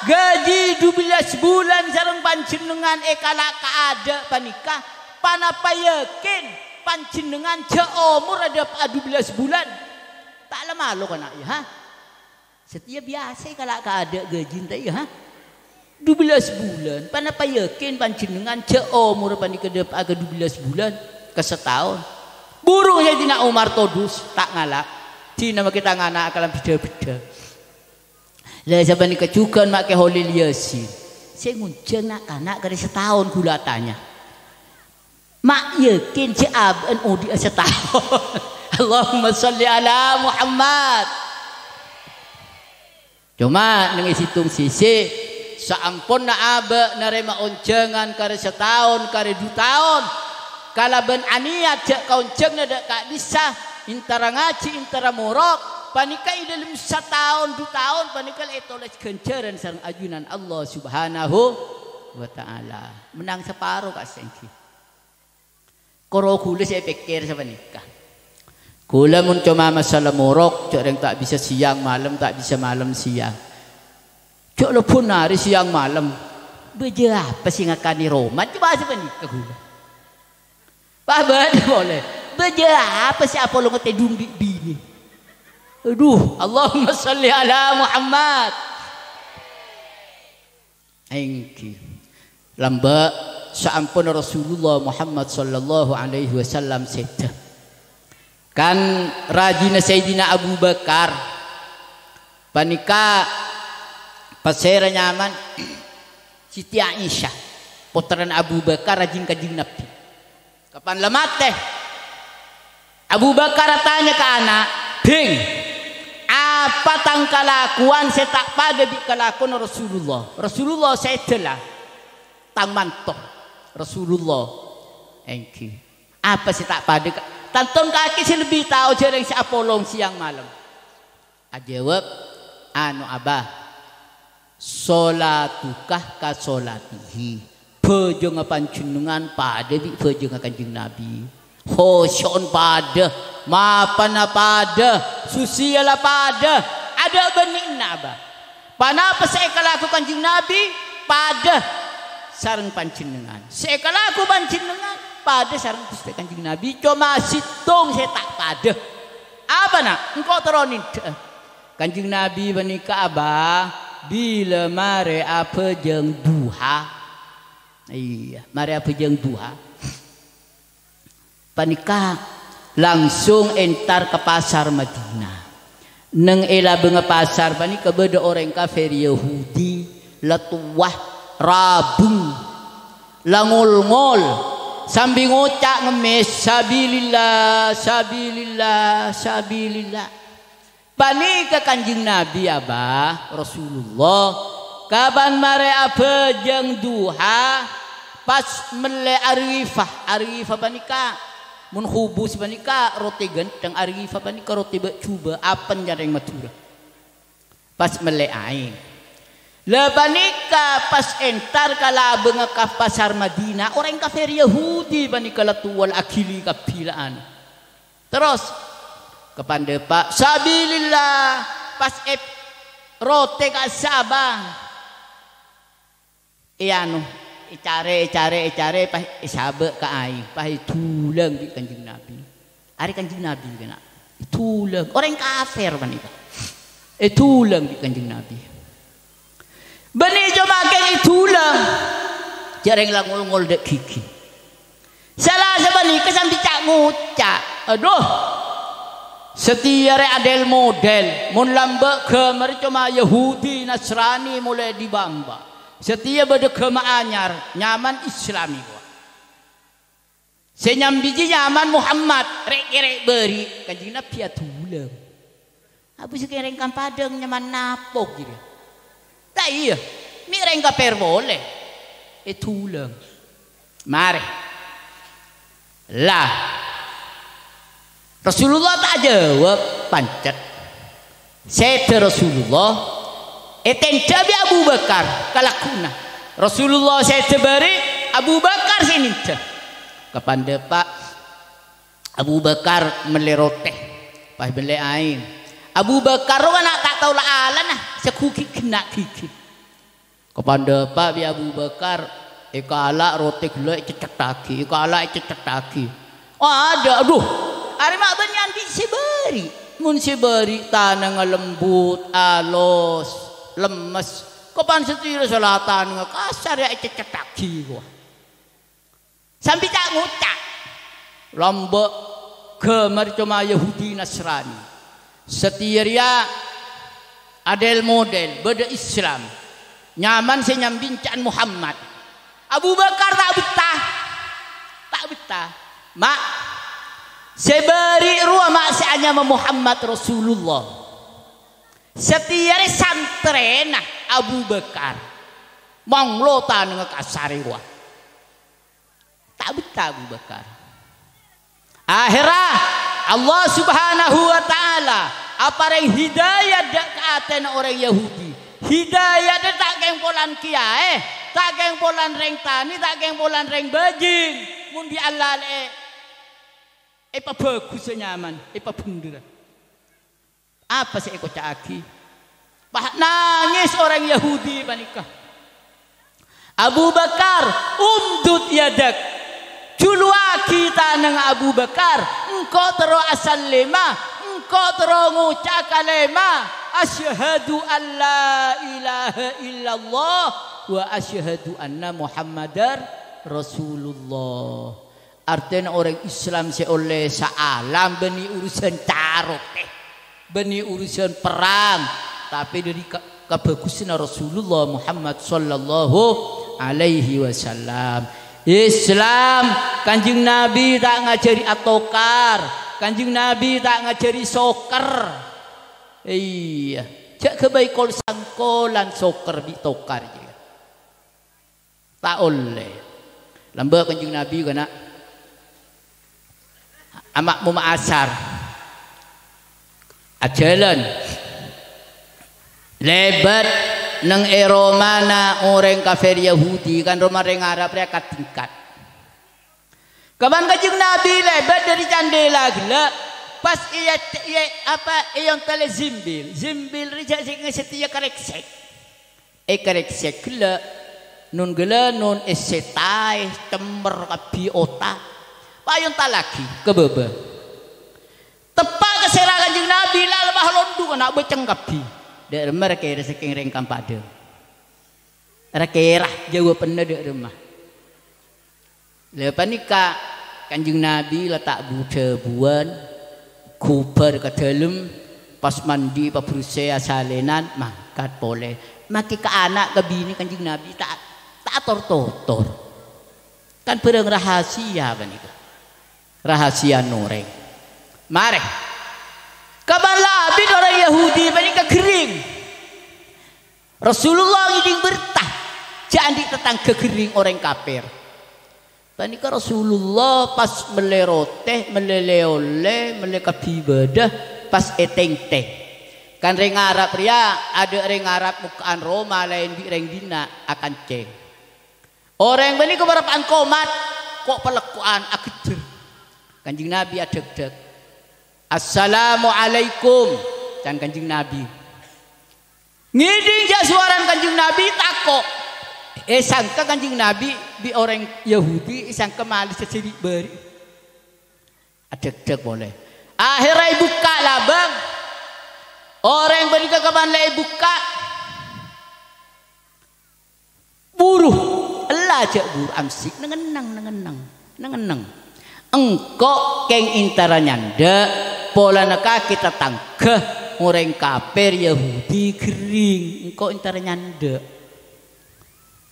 gaji dubellâs bulân sareng panjhennengngan èkala' ka adâ' panèka, ponapa yakin panjhennengngan jhâ' omorra dâpa'a dubellâs bulân?" Ta' la malo kana', ya, ha? Satèya biyasa èkala' ka adâ' gaji, enta iyâ, ha? Dubellâs bulân. Ponapa yakin panjhennengngan jhâ' omorra panèka dâpa'a ka dubellâs bulân? Ka sataon? Buru Sayyidina Umar todus, ta' ngala'. Dina makè tang ana' kalambhi dhâ-bhidhâ. La, sapanèka jhughân makè Kholil Yasin. Sè ngonjhâng na'-kana' karè sataon kaulâ atanya. Ma' yakin jhâ' abâ'na odi'â sataon. Allahumma shalli ala Muhammad. Coma neng è sèttong sisi, saamponna abâ' narèma onjhângan karè sataon, karè du taon, kalabân anèyat jhâ' kaonjhângnga dâ' ka'dissa', entara ngajhi, entara morok, panèka è dâlem sataon, du taon, panèka la ètolès ghânjhârân sareng ajunan Allah Subhanahu wa Ta'ala. Mennang saparo ka sènggi. Koro kaulâ sè èpèkkèr sapanèka. Kaulâ mon coma masalah morok, jhâ' rèng ta' bisa sèyang malem, ta' bisa malem sèyang. Jhâ' lobbhun arè sèyang malem. Bâjâ apa sè ngakanè roma? Coma sapanèka kaulâ. Pas bâdâ polè. Bâjâ apa sè apolonga tèdung bi' binè? Adhu, Allahumma shalli ala Muhammad. Èngghi. Lambâ' saamponna Rasulullah Muhammad sallallahu alaihi wasallam sèdhâ. Kan rajina Sayyidina Abu Bakar panèka pasèra nyamana Siti Aisyah, pottrana Abu Bakar, rajina Kanjeng Nabbhi. Kapan la matè, Abu Bakar atanya ka ana', "Bhing, apa tang kalakowan sè ta' padâ bi' kalakowanna Rasulullah?" Rasulullah sèdhâ la, tang manto Rasulullah. Èngghi. Apa sè ta' padâ ka-, tanto kakè sè lebbi tao jhâ' rèng sè apolong sèyang malem. Ajâwâb, "Anu, Abah, sholatuka ka sholatihi." Bhâjângnga panjhennengngan padâ bi' bhâjângnga Kanjeng Nabbhi. Khushu'na padâ, mapana padâ, susiyâ la padâ, adâ' bânnèyanna, Abah. Ponapa sè èkalako Kanjeng Nabbhi padâ sareng panjhennengngan. Sè èkalako panjhennengngan padâ sareng Ghustè Kanjeng Nabbhi, coma sèttong sè ta' padâ. Apa, Na'? Engko' terro nèndhâ'â. Kanjeng Nabbhi panèka, Abah, bilâ marè abhâjâng duha. Iyâ, marè abhâjâng duha. Panèka langsung entar ka pasar Madinah. Neng è labângnga pasar panèka bâdâ orèng kafir Yahudi, la towa, rabung, la ngol-ngol, sambi ngoca' ngemmès, "Sabilillah, sabilillah, sabilillah." Panèka Kanjeng Nabbhi, Abah, Rasulullah, kapan marè abhâjâng duha, pas mellè arghifah. Arghifah panèka, mon khubus panèka rotè ghântheng, arghifah panèka rotè bâ'-jhubâ', apen carèng Madhurâ. Pas mellè aèng. La panèka pas entar ka labângnga ka pasar Madinah, orèng kafir Yahudi panèka la towa, la aghili kabbhi la anu. Terros, kapan dâpa', "Sabilillah," pas è-, rotè kassa', Abah. È anu, ècarè, ècarè, ècarè, pas èsabâ' ka aèng, pas èdulâng bi' Kanjeng Nabbhi. Arè Kanjeng Nabbhi kèna, èdulâng. Orèng kafir panèka. Èdulâng bi' Kanjeng Nabbhi. Bânnè coma kèng èdulâng. Jhâ' rèng la ngol-ngol dâ' ghighi. Sala sapanèka sambi ca'-ngoca', "Adhu, satèya rè adèl-modèl, mon lambâ' ghâmmarra coma Yahudi, Nasrani molaè dâri bâ'-emba'. Satèya bâdâ ghâmma anyar, nyamana Islami, kowa." Sè nyambi jiyâ nyamana Muhammad, rè'-kèrè' bâri', Kanjeng Nabi adhulang. Abu sè kèrèng kan padhâng nyamana napo jiyâ? Ta' iyâ, mè' rèng kapèr polè èdhulang. Marè. Lah. Rasulullah ta' ajâwâb, pancet. Sèdhâ Rasulullah ètendhâ bi' Abu Bakar kalagguna. Rasulullah sèdhâ bâri', Abu Bakar sè nendhâ. Kapan dâpa', Abu Bakar mellè rotè, pas mellè aèng. Abu Bakar rowa na' ta' tao la-, alana, saghughi' ghenna' ghighi. Kapan dâpa' bi' Abu Bakar, èkala' rotè ghellâ' ècècèttaghi, èkala' ècècèttaghi. Adâ', adhu, arè ma' bânnè andi' sè bâri'. Mon sè bâri' tanangnga lembut, alos, lemmes. Kapan satèya sala tanangnga kasar ya ècècèttaghi, kowa. Sambi ca'-ngoca'. Lambâ' ghâmar coma Yahudi Nasrani. Satèya rèya adèl-modèl, bâdâ Islam. Nyamana sè nyambi ca'na Muhammad. Abu Bakar ta' bettah. Ta' bettah. Ma', sè bâri' rowa ma' sè anyama Muhammad Rasulullah. Satèya rè santrèna Abu Bakar. Manglo tanangnga kasarè rowa. Ta' bettah Abu Bakar. Akhèrra Allah Subhanahu wa Ta'ala aparèng hidayat dâ' ka atèna orèng Yahudi. Hidayat ta' kèng polana kèyaè, ta' kèng polana rèng tanè, ta' kèng polana rèng bâjing. Mon bi' Allah lè èpabhâghus nyamana, èpabhendherrâ. Apa sè èkoca'aghi? Pas nangès orèng Yahudi panèka. "Abu Bakar, umdud yadak." Juluwaghi tanangnga Abu Bakar, engko' terro asallèma, engko' terro ngoca' kalèma, "Asyhadu an la ilaha illallah wa asyhadu anna Muhammadar Rasulullah." Artèna orèng Islam sè ollè saalam bânnè urusan carokè, bânnè urusan perrang, tapè dâri ka-, kabhâghusânna Rasulullah Muhammad sallallahu alaihi wasallam. Islam, Kanjeng Nabi ta' ngajhâri atokar, Kanjeng Nabi ta' ngajhâri soker. Iyâ, jhâ' ghâbây kol-sangkolan soker bi' tokar, jâ. Ta' ollè. Lambâ' Kanjeng Nabi kana' ama'moma asar. Ajhâlân. Lèbât neng è romana orèng kafir Yahudi, kan roma rèng Arab rèya kat-tingkat. Kapan Kanjeng Nabi lèbât dâri candhila ghellâ', pas iyâ, iyâ, apa, èyontalè zimbil. Zimbil rèya jhâ' sè ngasèttèya karèksèk. Èkarèksèk ghellâ', non-ghâlânon, èssètaè, cemmer kabbhi otak. Pas èyontallaghi ka bâbâ. Teppa' ka sèra Kanjeng Nabi, la-, la bâh londhu, na' bâceng kabbhi. Dâ' remma ra-kèra sakèng rèng kampadhâng. Ra-kèra jâwâbhânna dâ' remma. La panèka Kanjeng Nabi la ta' bu-dhâbuwân, ghubâr ka dâlem, pas mandhi pabersè asalènan, mangkat polè. Makè ka ana' ka binè Kanjeng Nabi ta', ta' ator-totor. Kan bhârâng rahasia panèka. Rahasiana orèng. Marè. Kapan la abit orèng Yahudi panèka ghering. Rasulullah ngèdhing bhertah, jhâ' andi' tatangghâ ghering orèng kafir. Panèka Rasulullah pas mellè rotè, mellè lè-ollè, mellè kabbhi bâdâ, pas ètèngtè. Kan rèng Arab rèya, adâ' rèng Arab mokka'an roma laèn bi' rèng dinna' akancèng. Orèng bânnè ko' parappa'an komat, ko'-palekko'an aghejjher. Kanjeng Nabi adhâkdhâk. "Assalamualaikum," can Kanjeng Nabi. Ngèdhing jâ' sowarana Kanjeng Nabi tako'. Èsangka Kanjeng Nabi bi' orèng Yahudi, èsangka malè sè bâri'. Adhâkdhâk polè. Akhèrra èbukka' labâng. Orèng bânnè ko' kapan la èbukka'. Buru, ella jhâ' buru, amsik, neng-enneng, neng-enneng, neng-enneng. Engko' kèng èntara nyandhâ', polana kakè tatangghâ orèng kafir Yahudi ghering, engko' èntara nyandhâ'.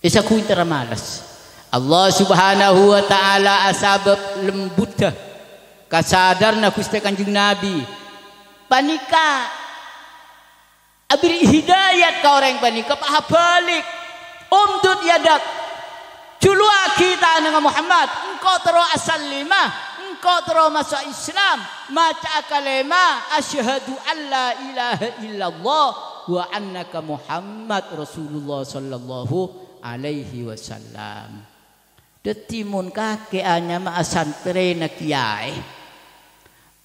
Èsaghu èntara males. Allah Subhanahu wa Ta'ala asabâb lembuddhâ kasadarna Ghustè Kanjeng Nabi panèka aberri' hidayat ka orèng panèka, pas abâlik. "Umdud yadak." Juluwaghi tanangnga Muhammad, engko' terro asallima, engko' terro maso' Islam, maca'a kalèma, "Asyhadu an la ilaha illallah wa annaka Muhammad Rasulullah sallallahu alaihi wasallam." Dhâddhi, mon kakè anyama'a santrèna kèyaè,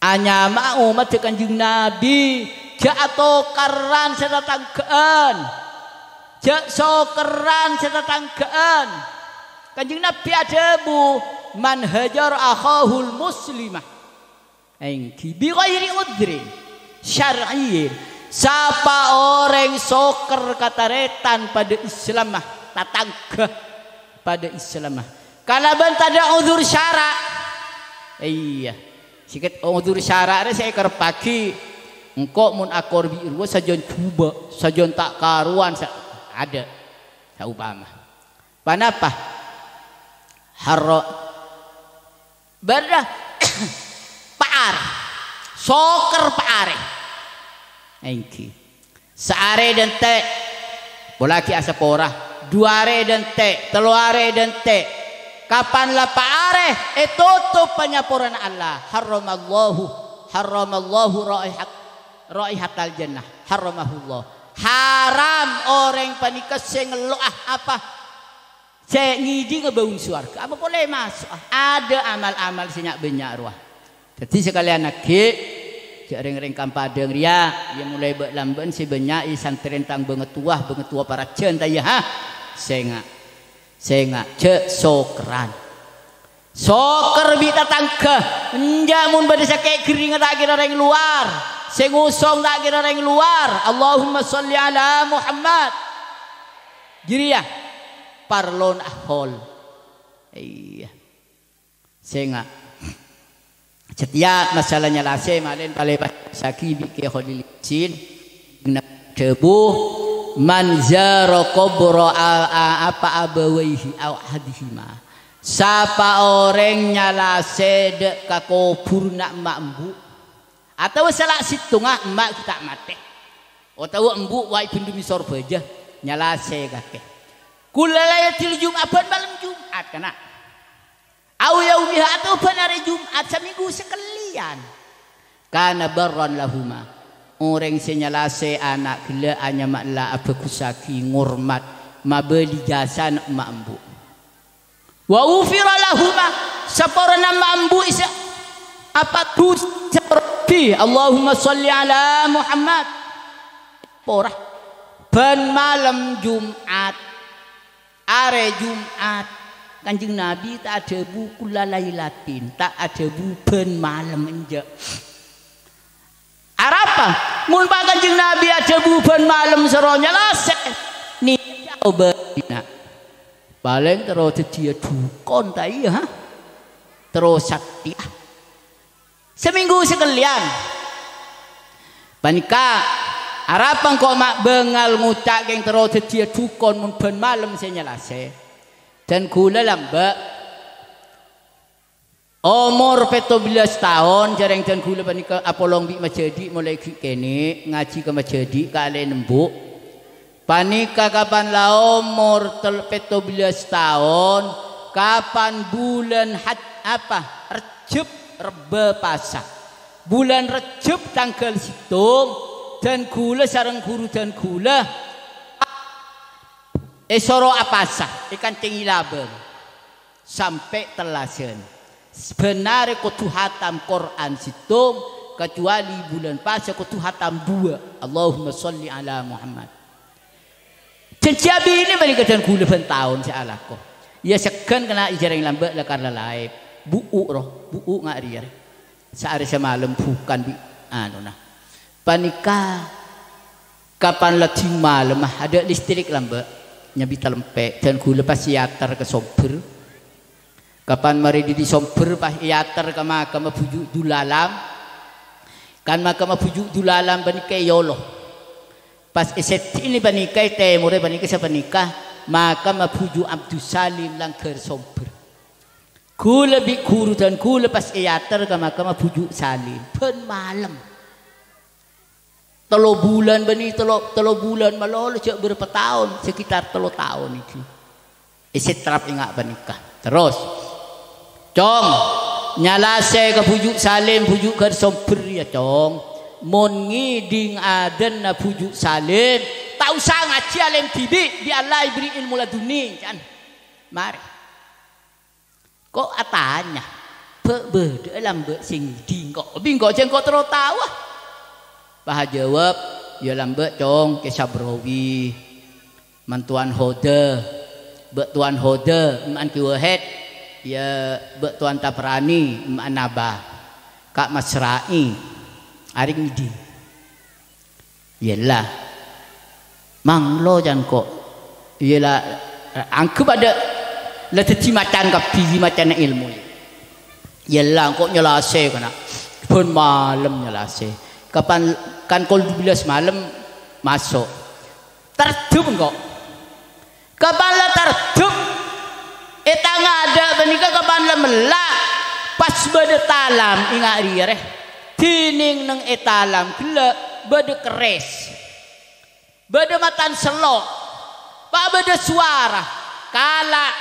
anyama'a ommaddhâ Kanjeng Nabi, jhâ' atokaran sè tatangghâ'ân, jhâ' sokerran sè tatangghâ'ân. Kanjeng Nabi adhâbu, "Man hajara akhahul muslima." Èngghi, "bi ghairi udhrin syar'iyyin." Sapa orèng soker ka tarètan padâ Islamma, tatangghâ padâ Islamma, kalabân tadâ' udhur syara'. Iyâ. Sèket udhur syara' rè sè èkarebbhâghi. Engko' mon akor bi' rowa sajân jhubâ', sajân ta' karowan, sa-, adâ'. Saopama. Panapa? Harro-, Bârâ. Pa' arè. Soker pa' arè. Èngghi. Saarè dântè'. Polaghi asapora. Du arè dântè'. Tello arè dântè'. Kapan la pa' arè ètotop panyaporana Allah. Harramallahu. Harramallahu raihat-, raihatal jannah. Harramahullah. Haram orèng panèka sè ngello'a apa? Sè ngèdhingngâ bâuna sowarghâ, apa polè maso'a? Adâ' amal-amal sè nya'-bânnya' rowa. Dhâddhi sakalèyan aghi', jhâ' rèng-rèng kampadhâng rèya, iyâ molaè bâ'-lambâ'ân sè bânnya' è santrèn tang bângatowa, bângatowa parajân ta' iyâ, ha? Sènga'. Sènga', jhâ' sokerran. Soker bi' tatangghâ, enjâ' mon bâdâ sakè' ghâringnga ta' kèra rèng lowar, sè ngosong ta' kèra rèng lowar. Allahumma sholli ala Muhammad. Jârèya parlona ahol. Iyâ. Sènga'. Satèya masalah nyalasè malèn palèbât saghi bi' Kè Kholil Yasin. Dhâbu, "Man zara qabra a-, a-, apa abawaihi au ahadihima." Sapa orèng nyalasè dâ' ka kobhurrâ emma' embu', otabâ sala sèttongnga emma' ghi' ta' matè, otabâ embu' wa' èbhendhemi sorbhâjâ, nyalasè kakè. Kulla lailatil Jum'ah, bân malem Jum'at, kana'. Au yaumiha, otabâ bân arè Jum'at, samènggu sakalèyan. Kana barran lahuma. Orèng sè nyalasè ana' ghellâ' anyama ella abhâghussaghi, ngormat, mabâli jasana emma' embu'. Wa ghufira lahuma, saporana emma' embu' sè apa dus-, saporana. Allahumma sholli ala Muhammad. Pora. Bân malem Jum'at. Arè Jum'at, Kanjeng Nabi ta' adhâbu kulla lailatin, ta' adhâbu bân malem, enjâ'. Arapa? Mon pa' Kanjeng Nabi adhâbu bân malem soro nyalasè, nèka obâdina. Palèng terro dhâddhiyâ dhukon, ta' iyâ, ha? Terro satèya. Samènggu sakalèyan. Panèka, arapa engko' ma' bângal ngoca' kèng terro dhâddhiyâ dhukon mon bân malem sè nyalasè? Dân ghulâ lambâ'. Omor pètto bellâs taon, jhârèng dân ghulâ panèka apolong bi' majhâdhi' molaè ghi' kènè', ngajhi ka majhâdhi' ka alè' nembu'. Panèka kapan la omor tel-, pètto bellâs taon, kapan bulân Haj-, apa, Rejjeb rebbhâ pasa. Bulân Rejjeb tangghâl sèttong, dân ghulâ sareng ghuru dân ghulâ èsoro apasa, èkancèngè labâng. Sampè' tellasân. Bân arè kodhu hatam Qur'an sèttong, kacuali bulân pasa kodhu hatam duwâ'. Allahumma sholli ala Muhammad. Jhânjhi abinè panèka dân ghulâ bân taon sè alako. Iyâ, sèghân kèna' jhârèng lambâ' la karla laèp. Bu'u' ro, bu'u' nga' rèya rè. Saarè samalem bukan bi' anona. Panèka kapan la dhing malemma, adâ' listrik lambâ'. Nyabita lempè', dân ghulâ pas èyater ka sombher. Kapan marè dâri sombher pas èyater ka makamma Bhuju' Dulalam. Kan makamma Bhuju' Dulalam panèka è yolo. Pas è sèddhi'na panèka, è tèmorra panèka sapanèka. Makamma Bhuju' Abdussalim Langghâr Sombher. Ghulâ bi' ghuru dân ghulâ pas èyater ka makamma Bhuju' Salim. Bân malem. Tello bulân bânnè, tello, tello bulân malolo, jhâ' bârâmpa taon, sekitar tello taon èngghi. Èsetrap enga' panèka. Terros, Cong, nyalasè ka Bhuju' Salim, Bhuju' Ghâr Sombher rèya, Cong. Mon ngèdhing adhânna Bhuju' Salim, ta' osa ngajhi alèm dhibi', bi' Allah èbherri' ilmu laduni, can. Marè. Ko' atanya, "Bâ' bâdâ'â lambâ' sè ngèdhing ko'?" Bi' engko' jhâ' engko' terro taowa. Pas ajâwâb, "Iyâ lambâ', Cong, Kè Sabrawi, man Towan Hoda, bâ' Towan Hoda, man Kè Wahid, iyâ bâ' Towan Tabrani, man Aba, Ka' Masra'i, arèng ngèdhing." Iyâ la. Manglo can ko'. Iyâ la, anggep adâ' la dhâddhi macan kabbhi, macanna èlmo. Iyâ la, engko' nyalasè kana'. Bân malem nyalasè. Kapan, kan kol dubellâs malem maso'. Tardhep engko'. Kapan la tardhep, è tang adâ' panèka kapan la mella', pas bâdâ talam, enga' rèya, rè. Dhinèng neng è talam ghellâ' bâdâ kerrès. Bâdâ matan sello'. Pa' bâdâ sowara. Kala'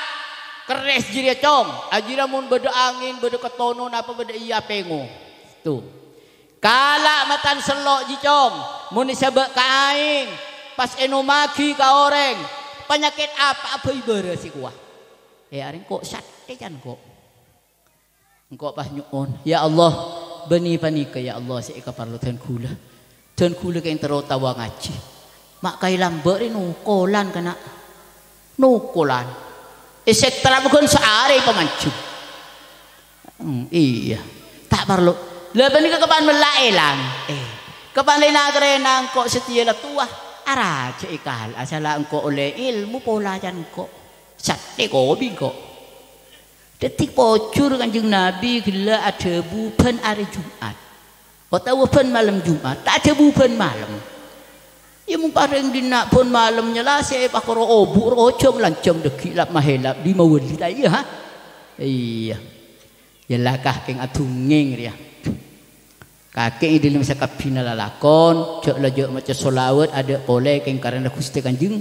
kerrès jârèya, Cong. Ajâriyâ mon bâdâ angèn, bâdâ katonon, apa bâdâ iyâ pengo. Tu. Kala' matan sello' jiyâ, Cong, mon èsabâ' ka aèng, pas ènomaghi ka orèng, panyakèt apa'a bhâi bârâ sè kowa. È, arèng ko' sathè can ko'. Engko' pas nyo'on, "Ya Allah, bânnè panèka, ya Allah, sè èkaparlo dân ghulâ. Dân ghulâ kèng terro taowa ngajhi. Ma' kaè lambâ' rè nokolan kana'." Nokolan. È sèktra bhâghân saarè pamanjheng. Hmm, iyâ. Ta' parlo. La panèka kapan mella' èlang. Eh, kapan lè na-karèna engko' satèya la towa. Arajâ èkal, asalla engko' ollè èlmo pola can engko'. Sathè kobi engko'. Dhâddhi pojhur Kanjeng Nabi ghellâ' adhâbu bân arè Jum'at. Otabâ bân malem Jum'at, ta' adhâbu bân malem. Iyâ, mon parèng dinna' bân malem nyalasè, pakoro obu' rojhâng lanjhâng dhâggi' lap mahèlap, di mawali ta' iyâ, ha? Iyâ. Iyâ la, kakèng adhungngèng rèya. Kakèng è dhâlem sakabbhina lalakon, jhâ' la jhâ' maca sholawat, adâ' polè kèng karana Ghustè Kanjeng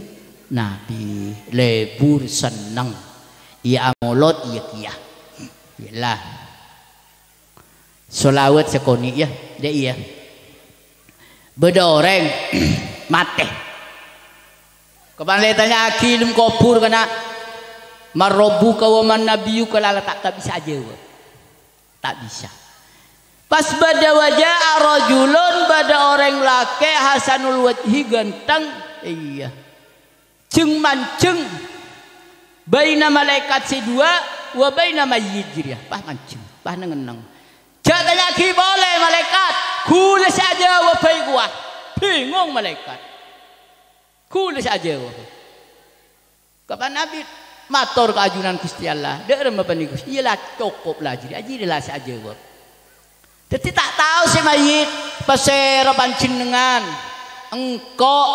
Nabi. Lebur, senneng. Iyâ amolod, iyâ kèya. Iyâ la. Sholawat sakonè', yâ. Dâ' iyâ. Bâdâ orèng matè. Kapan lè tanya'aghi è dhâlem kobhur kana', "Man rabbuka wa man nabiyyuka?" Lala ta', ta' bisa ajâwâb. Ta' bisa. Pas bâdâ, "Wa ja'a rajulun," bâdâ orèng lakè', "hasanul wajhi," ganteng. Iyâ. Jhâng-manjhâng baina malaèkat sè duwâ', wa baina mayyit jârèya. Pas manjheng, pas neng-enneng. Jhâ' tanya'aghi polè malaèkat, ghulâ sè ajâwâb bhâi kowa. Bingong malaèkat. Ghulâ sè ajâwâb. Kapan Nabi mator ka ajunan Ghustè Allah, "Dâ' remma panèka, Ghustè?" "Iyâ la, cokop la jârèya, jârèya la sè ajâwâb." Dhâddhi ta' tao sè mayyit, pasèra panjhennengngan. Engko'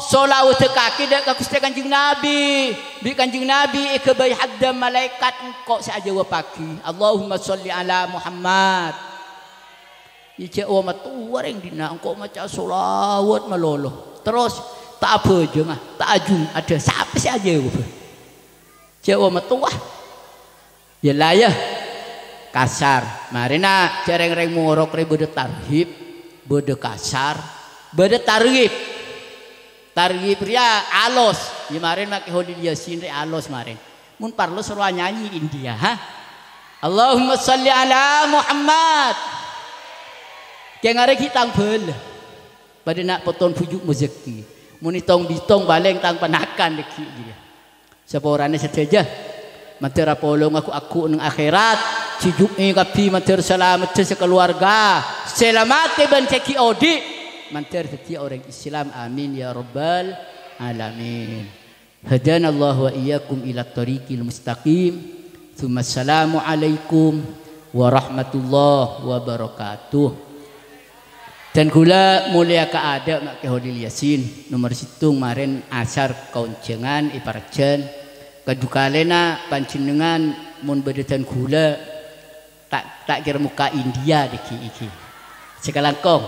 sholawat dhâ-, kakè dâ' ka Ghustè Kanjeng Nabi. Bi' Kanjeng Nabi èghâbây haddhâm malaèkat, engko' sè ajâwâbbhâghi. Allahumma sholli ala Muhammad. Iyâ, jhâ' wa mattowa rèng dinna', engko' maca sholawat malolo. Terros ta' abhâjânga, ta' ajung, adâ' sapa sè ajâwâb? Jhâ' wa mattowa. Yâ la, yâ. Kasar. Marèna jhâ' rèng-rèng morok rè bâdâ tarhib, bâdâ kasar, bâdâ targhib. Targhib rèya alos. Yâ marèn makè Kholil Yasin rè alos marèn. Mon parlo soro anyanyi India, ha? Allahumma sholli ala Muhammad. Kèng arè ghi' tang bhâlâ. Padâ na' potton bhuju' Muzakki. Mon ètong-bitong palèng tang panakan dhâggi' jârèya. Saporana sadhâjâ, mandhâr apolonga ghu-, aghu' neng akhèrat, sè ju'i kabbhi mandhâr salameddhâ sakalowarga, sè la matè bân sè ghi' odi', mandhâr dhâddhiyâ orèng Islam. Amin ya rabbal alamin. Hadanallahu wa iyyakum ila thoriqil mustaqim. Tsumma assalamu alaikum warahmatullahi wabarakatuh. Dan kaulâ molèya ka adâ' ma' Kè Holil Yasin, nomer sèttong marèn asar ka onjhângan è Parjhân. Kadhuwâ kalèna panjhennengngan mon bâdâ dân kaulâ ta', ta' kèra mokka' India dâgghi' iki. Sakalangkong,